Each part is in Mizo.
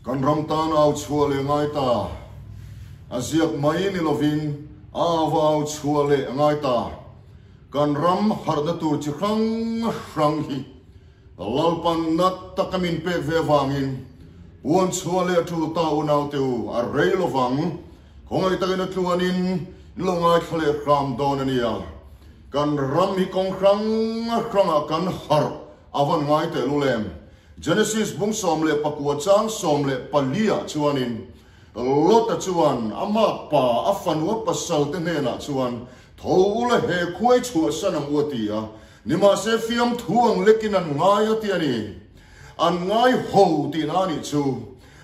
Kan ram tan au chhuah leh ngai ta. A ziak mai ni lovin a au au chhuah leh a ngai ta. Kan ram harhna tur chi hrang hrang hi Lalpan nat taka min pek ve avangin puan chhuah leh a tul ta unaute u a rei lovang. Khawngaih takin a tluanin in lo ngaithla leh hram dawn a nia. Kan ram hi kawng hrang hrangah kan harh a van ngai tehlul em? Genesis bung 19 chang 14 ah chuanin Lota chuan a makpa a fanu a pasal te hnenah chuan tho ula he khuai chhuahsan ang u a ti a, nimahse fiamthu ang lekin an ngai a ti a ni. An ngai ho tihna a nih chu.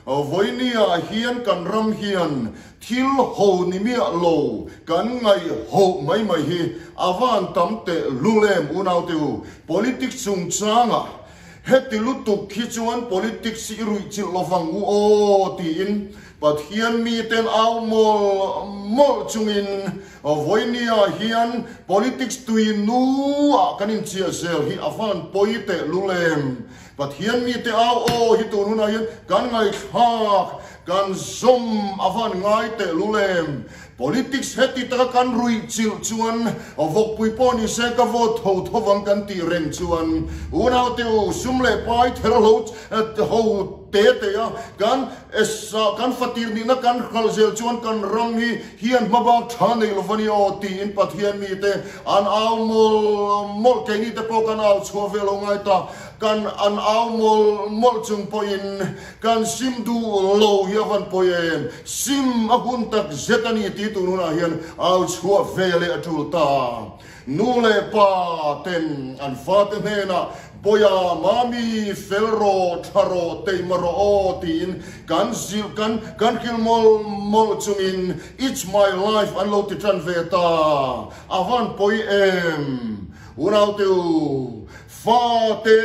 Vawinia hian kan ram hian thil ho ni miah lo kan ngaih ho mai mai hi a van tam teh lul em unaute u. Politics chungchangah Heti lutuk khi chuan politics i ruih chilh lovang u aw tiin Pathian miten au mawlh mawlh chungin vawinia hian politics tui nu ah kan inchiah zel hi a van pawi teh lul em. Pathian mite au aw hi tun hunah hian kan ngaihthlak kan zawm a van ngai teh lul em. Politics heti taka kan ruih chilh chuan vawkpui pawh ni se ka vote tho tho vang kan tih reng chuan unaute u sum leh pai ther lo ho te te a kan kan fatir nihna kan hral zel chuan kan ram hi hian hmabak tha nei lo va ni aw tiin Pathian mite an au mawlh mawlh keini te pawh kan au chhuah ve lo ngai ta kan an au mawlh mawlh chung pawhin Kan sim duh lo hi a van pawi em? Sim a hun tak zet a ni ti tun hunah hian au chhuah ve leh a tul ta. Nu leh pa ten an fate hnenah Bawia, Mami, fel rawh, tha rawh, teima rawh aw tiin kan zilh kan kan hrilh mawlh mawlh chungin It's my life an lo ti tan ve ta. A van pawi em? Unaute u, fate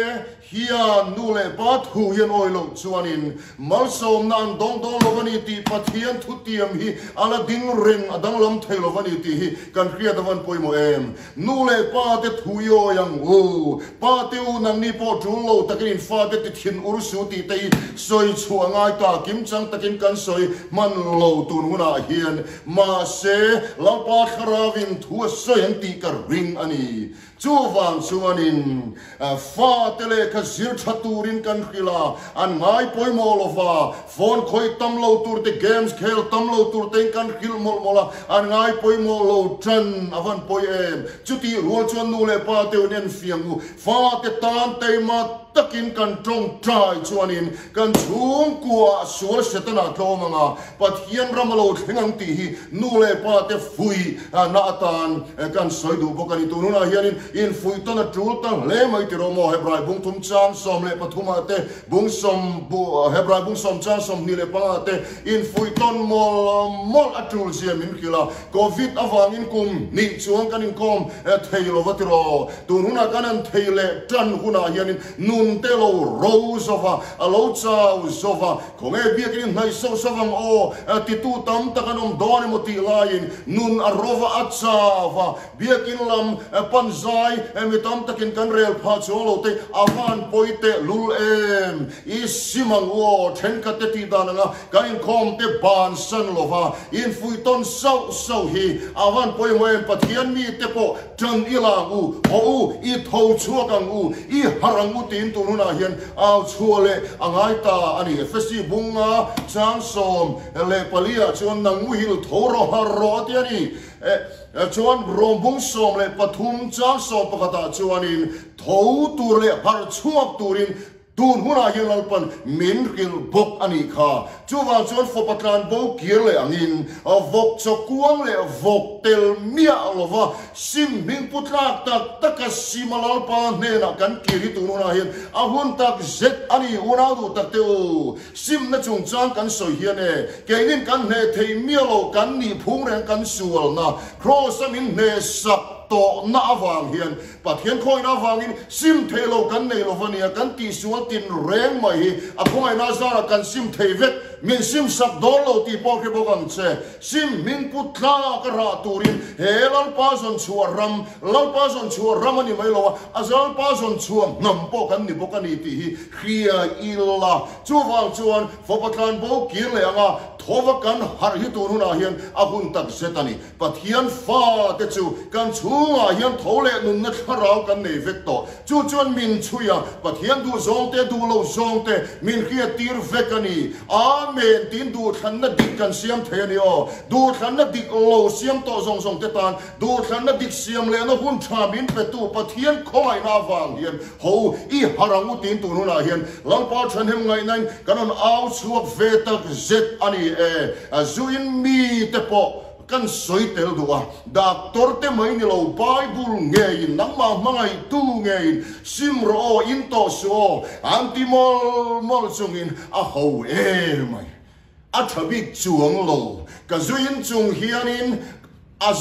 Hian nu leh pa thu hian awi loh chuanin malsawmna an dawng dawn lo a ni tih Pathian thutiam hi a la ding reng a danglam thei lo a ni tih hi kan hriat avan pawimawh em. Nu leh pa te thu i awi ang u. Pa te u nangni pawh tul lo takin in fate ti thin ur su tih te hi sawi chhuah a ngai ta kimchang takin kan sawi hman lo tun hunah hian mahse Lalpa Thlarauin thu a sawi ang tih ka ring a ni. Chuvang chuanin fate lehkha zir tha turin kan hrilh a, an ngai pawimawh lo va, phone khawih tam lo tur te, games khel tam lo tur tein kan hrilh mawlh mawlh a, an ngai pawimawh lo tan a van pawi em. Chutih rual chuan nu leh pa te in enfiang u, fate tan teima takin kan tawngtai chuanin kan chhungkuaah sual Setana tlawm ang a, Pathian ram a lo thleng ang tih hi nu leh pa te fuih na atan kan sawi duh bawk a ni. Tun hunah hianin infuih tawn a tul ta hle mai tiraw maw? Hebrai bung thum chang 13 ah te, bung sawm Hebrai bung sawm chang 25 ah te infuih tawn mawlh mawlh a tul zia min hrilh a. Covid avangin kum hnih chuang kan inkawm thei lo va tiraw? Tun hunah kan han thei leh tan hunah hianin nun te lo ro zo va, a lo chau zo va. Khawnge biakin in hnaih sauh sauh ang aw? Titu tam tak an awm dawn emaw tih laiin nun a rova a chau va, biakin lam pan zai mi tam takin kan rel phah chuang lo te a van pawi teh lul em? I sim ang u aw, thenkhat te tih dan anga kan inkhawm te bansan lova infuih tawn sauh sauh hi a van pawimawh em? Pathian mite pawh Ṭan i la ang u, haw u, i tho chhuak ang u, i harh ang u tiin tun hunah hian au chhuah leh a ngai ta a ni. Efesi bunga chang 14 ah chuan nang muhil tho rawh harh rawh a ti a ni. Chuan Rom bung 13 chang 11 ah chuanin tho tur leh harh chhuak turin Tun hunah hian Lalpan min hrilh bawk a nih kha. Chuvang chuan fawpa tlan bo kir leh angin vawk chaw kuang leh vawk tel miah lova sim hming pu tlak tak taka sima Lalpa hnenah kan kir hi tun hunah hian a hun tak zet a ni. Unau duh tak te u, simna chungchang kan sawi hian e, keinin kan hneh thei miah lo, kan nih phung reng kan sualna Kraws-a min hneh sak. sak tawhna avang hian Pathian khawngaihna avangin sim thei lo kan nei lo va nia, kan tihsual tin reng mai hi a khawngaihna zarah kan sim thei vek. Min sim sak dawn lo tih pawh hre bawk ang che. Sim hming pu tlak a rah turin he Lalpa zawn chhuah ram, Lalpa zawn chhuah ram a ni mai lo a, a Lalpa zawn chhuah hnam pawh kan ni bawk a ni tih hi hria ila. Chuvang chuan fapa tlanbo kir leh anga thova kan harh hi tun hunah hian a hun tak zet a ni. Pathian fate chu kan chhungah hian tho leh nunna thlarau kan nei vek tawh. Chu chuan min chhui a, Pathian duh zawngte, duh lo zawngte min hriattir vek a ni. Amen tiin duhthlanna dik kan siam thei a ni aw. Duhthlanna dik lo siam tawh zawng zawngte tan duhthlanna dik siam lehna hun tha min petu Pathian khawngaihna avang hian ho i har ang u tiin tun hunah hian Lalpa thahnem ngaihnain kan rawn au chhuak ve tak zet a ni e. Zuin mite pawh kan sawi tel duh a, doctor te mai ni lo Bible ngeiin nangmah hmangaihtu ngeiin sim rawh aw, in tawh suh aw, an ti mawlh mawlh chungin a ho emai. A tha bik chuang lo, ka zuin chung hianin a.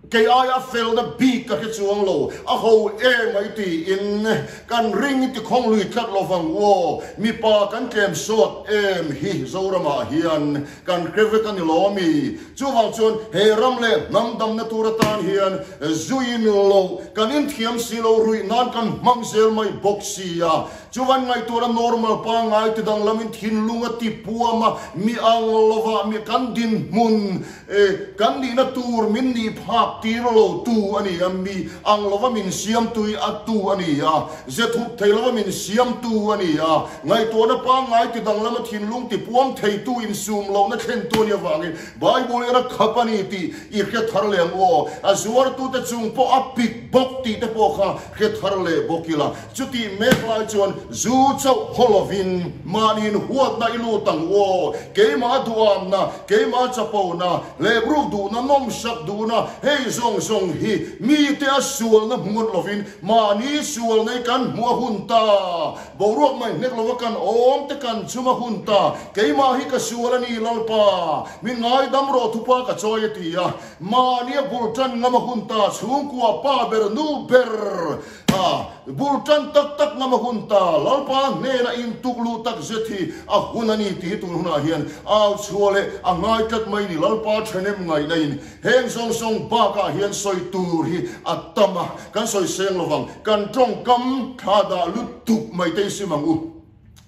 Kei aia felna bik ka hre chuang lo, a ho em mai tiin kan ring ti khawng lui tlat lo vang u aw. Mipa kan tlem sawt em hi Zoramah hian kan hre vek a ni lo ami? Chuvang chuan he ram leh hnam damna tur atan hian zuin lo kan inthiam si lo ruih nan kan hmang zel mai bawk sia. Chuvan ngaihtuahna normal pangngai ti danglamin thinlung a ti puam a, mi ang lovah mi kan dinhmun E, kan nihna tur min nih phak tir lo tu a ni a, mi ang lova min siamtu i a tu a ni a, ze thup thei lova min siamtu a ni a, ngaihtuahna pangngai ti danglama thinlung ti puam theitu insum lohna thlentu a nih avangin Bible hian a khap a ni tih i hre thar leh ang u aw. A zuartute chung pawh a pik bawk tih te pawh kha hre thar leh bawk ila. Chutih mek lai chuan zu chauh haw lovin mahniin huatna i lut ang u aw, keimah duamna, keimah chapona, lehbruk duhna, nawmsak duhna, hei zawng zawng hi mite a sualna hmu ngawt lovin mahni sualna i kan hmuh a hun ta, boruak mai hnek lova kan awm te kan chum a hun ta, keimah hi ka sual a ni Lalpa, min ngaidam rawh thupa ka chawi a ti a, mahni a bul tan ngam a hun ta, chhungkua pa ber nu ber. A bul tan tak tak ngam a hun ta, Lalpa hnena intuk luh tak zet hi a hun a ni tih hi tun hunah hian au chhuah leh a ngai tlat mai ni. Lalpa thahnem ngaihna in heng zawng zawng bakah hian sawi tur hi a tam a, kan sawi seng lovang, kan tawngkam thla dah lutuk mai te i sim ang u.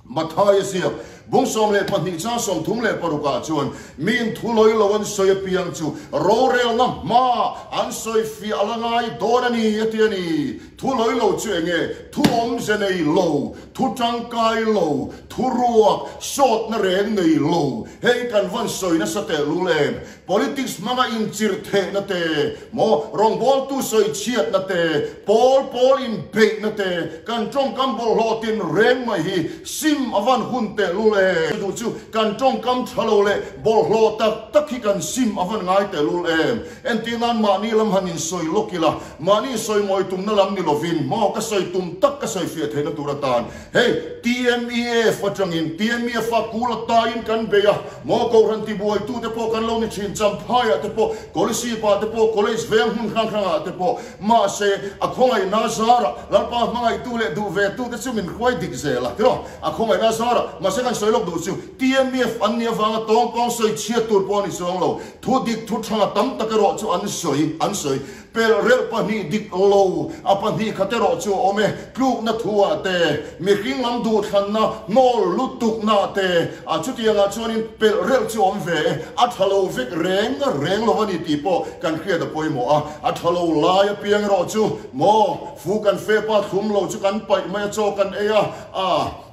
Mathaia ziak, Bung 12 chang 36 ah chuan, Miin thu lawi lo an sawi apiang chu rorelna hma an sawi fiah a la ngai dawn a ni, a ti a ni. Thu lawi lo chu eng nge? Thu awmze nei lo, thu tangkai lo, thu ruak, sawtna reng nei lo. Hei kan van sawi nasa tehlul em? Politics hmanga inchirh theihna te, maw rawngbawltu sawi chhiatna te, pawl pawl inbeihna te, kan tawngkam bawlhhlawh tin reng mai hi sim a van hun tehlul em? Chu duh chu kan tawngkam tha lo leh bawlhhlawh tak tak hi kan sim a van ngai tehlul em? Entir nan mahni lam han insawi lawk ila, mahni insawimawi tumna lam ni lovin, maw ka sawi tum tak ka sawi fiah theihna tur atan, Hei, TMEF atangin, TMEF a kul a taiin kan bei a, maw Kohhran tibuaitute pawh kan lo ni thin, Champhaiah te pawh, Kolasib-ah te pawh, College veng hmun hrang hrangah te pawh. Mahse, a khawngaihna zarah Lalpa hmangaihtu leh duh ve tute chu min hruai dik zel a, tiraw? A khawngaihna zarah, mahse kan sawi lawk duh chu, TMEF an nih avanga tawng pawng sawi chhiat tur pawh a ni chuang lo. Thu dik, thu tha tam tak erawh chu an sawi, an sawi. Pelhrelh pahnih dik lo, a pahnih khat erawh chu a awm e. Tlukna thuah te, mihring lam duhthlanna hnawl lutukna te, a chutiangah chuanin pelhrelh chu awm ve e. A tha lo vek reng reng lo a ni tih pawh kan hriat a pawimawh a. A tha lo lai apiang erawh chu maw, fu kan fep a, thlum lo chu kan paih mai a, chaw kan ei a, a,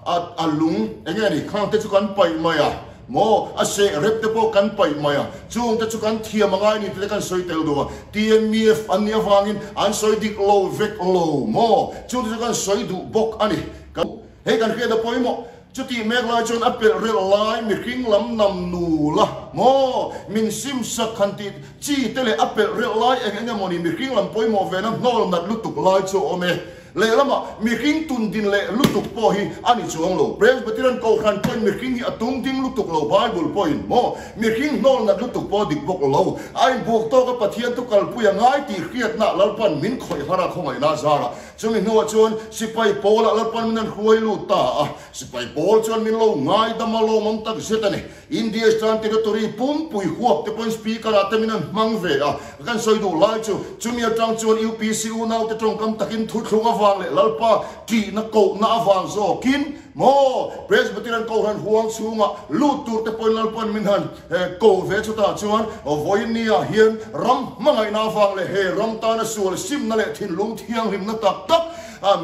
a, a lung eng nge ni, khang te chu kan paih mai a. Maw, a seh rep te pawh kan paih mai a, chung te chu kan thiam a ngai ni tih te kan sawi tel duh a, TMEF an nih avangin an sawi dik lo vek lo maw, chung te chu kan sawi duh bawk a ni. Kan hei kan hriat a pawimawh, chutih mek lai chuan a pelh relh lai mihring lam nam nu la maw, min sim sak han tih chi te leh a pelh relh lai eng eng emaw ni mihring lam pawimawh ve na hnawl nat lutuk lai chu a awm e. Lehlamah mihring tun din leh lutuk pawh hi a ni chuang lo. Presbyterian Kohhran pawhin mihring hi a tung ding lutuk lo, Bible pawhin maw mihring hnawl nat lutuk pawh a dik bawk lo. A inbuk tawka Pathian thu kalpui a ngai tih hriatna Lalpan min khawih har a khawngaihna zarah. Chumi hnuah chuan sipai pawlah Lalpan min an hruai lut ta a. Sipai pawl chuan min lo ngaidam a lawmawm tak zet a ni. India Eastern Territory pumpui huap te pawhin Speaker ah te min an hmang ve a, kan sawi duh lai chu chumi atang chuan UPC unaute tawngkam takin thuthlung avang leh Lalpa tihna kohna avang zawkin maw Presbyterian Kohhran huang chhunga lut tur te pawhin Lalpa'n min han ko ve chutah chuan vawiin ah hian ram hmangaihna avang leh he ram tana sual simna leh thinlung thianghlimna tak tak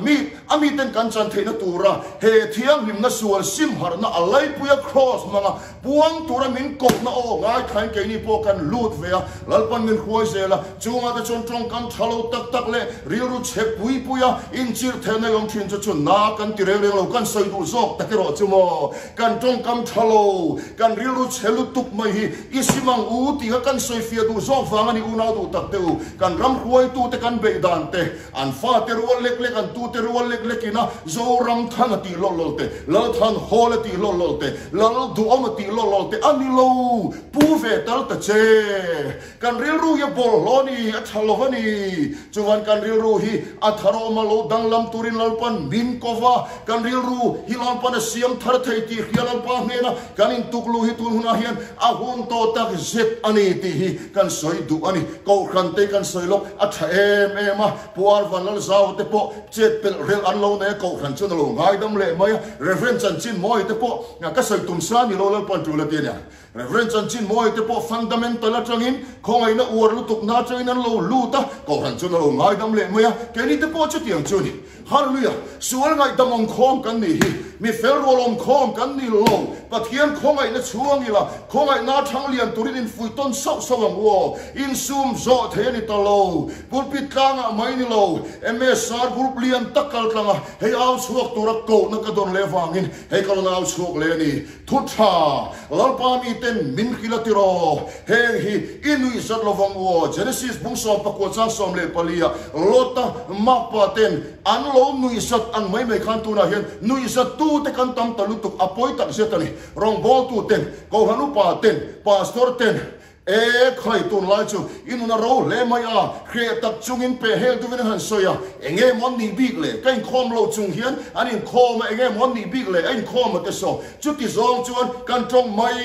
mi A miten kan chan theihna tura he thianghlimna sual sim harhna a laipuia kraws hmanga puang tura min kohna aw ngaithlain keini pawh kan lut ve a, Lalpan min hruai zel a, chungah te chuan tawngkam tha lo tak tak leh rilru chhe pui puia inchirh theihna i awm thin chu chu na kan ti reng reng lo, kan sawi duh zawk tak erawh chu maw kan tawngkam tha lo, kan rilru chhe lutuk mai hi i sim ang u tih kha kan sawi fiah duh zawk vang a ni unau duh tak te u, kan ram hruaitute kan beih dan te. An fate rual lek lek, an tute rual lek lek ina Zoram Than a tih lawlh lawlh te, Lal Than Hawl a tih lawlh lawlh te, Lal Duhawm a tih lawlh lawlh te a ni lo. Pu ve tal ta che. Kan rilru hi a bawlhhlawh a ni, a tha lo a ni. Chuan kan rilru hi a tharawm a lo danglam turin Lalpan min ko va, kan rilru hi Lalpan a siam thar thei tih hria Lalpa hnena kan intukluh hi tun hunah hian a hun tawh tak zet a ni tih hi kan sawi duh a ni. Kohhran te kan sawi lawk a tha em em a, Pu Arvan Lalzau te pawh chet pelh relh an lo nei a, Kohhran chuan a lo ngaidam leh mai a, Reverend Chanchin Mawi te pawh ka sawi tum sa ni lo Lalpan tul a ti a nia. Reverend Chanchin Mawi te pawh fundamental atangin khawngaihna uar lutuk na atangin an lo lut a, Kohhran chuan a lo ngaidam leh mai a, keini te pawh chutiang chu a ni. Hallelujah! Sual ngaihdam awm khawm kan nih hi, mi fel rual awm khawm kan ni lo. Pathian khawngaihna chhuang ila, khawngaihna thang lian turin infuih tawn sauh sauh ang u aw. Insum zawh thei a ni ta lo. Pulpit tlangah mai ni lo, MSR group lian tak kal tlang a, hei au chhuak tura kohna ka dawn leh vangin hei ka rawn au chhuak leh a ni. Thu tha, Lalpa miten min hrilh a tiraw? Heng hi i nuih zat lo vang u aw. Genesis bung 14 chang 14 ah Lota makpa ten an lo nuih zat ang mai mai khan tunah hian nuih zat tu te kan tam ta lutuk a pawi tak zet a ni. Rawngbawltu ten, Kohhran upa ten, Pastor ten, E khai, tunlai chu i nun a ro hle mai a, hreh tak chungin peh hel duvin an han sawi a, enge maw an nih bik le? Ka inkhawm lo chung hian an inkhawm a, enge maw an nih bik le? A inkhawm a te saw. Chuti zawng chuan kan tawng mai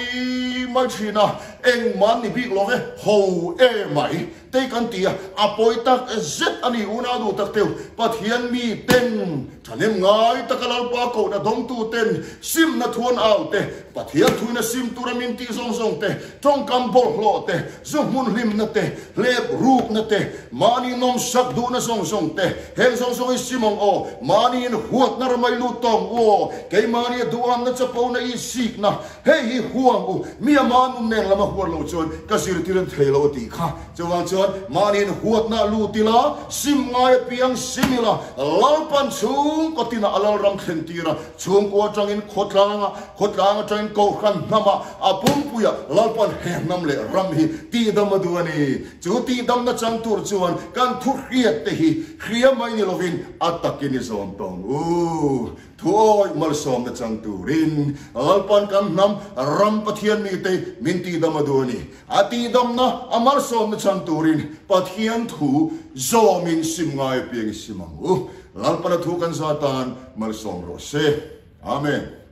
mai thin a, engmah an ni bik lo ve, ho e mai te kan ti a, a pawi tak zet a ni unau duh tak teu, Pathian mi ten Thahnem ngai taka Lalpa kohna dawngtu ten simna thuan au te, Pathian thuina sim tura min tih zawng zawng te, tawngkam bawlhhlawh te, zu hmun hlimna te, hlep rukna te, mahni nawmsak duhna zawng zawng te, heng zawng zawng hi sim ang aw, mahni in huatna ramai lut tawng u aw, keimahni a duhamna chapona i sikna, hei hi huang u, mi ama nun nen lama huat lo chuan ka zirtir an thei lo a tih kha. Chuvang chuan mahniin huatna lut ila, sim ngai apiang sim ila, Lalpan chhungkaw tinah a Lalram thlen tir a, chhungkua atangin khawtlanga, khawtlang atangin Kohhran hnamah a pumpuia Lalpan he hnam leh ram hi tihdam a duh a ni. Chu tihdamna chang tur chuan kan thu hriat te hi hria mai ni lovin a takin i zawm tawng u. Thuawi malsawmna chang turin Lalpan kan hnam ram Pathian mite min tihdam a duh a ni. A tihdamna a malsawmna chhan turin Pathian thu zawmin sim ngai apiang i sim ang u. Lalpana thu kan za tan malsawm rawh se. Amen.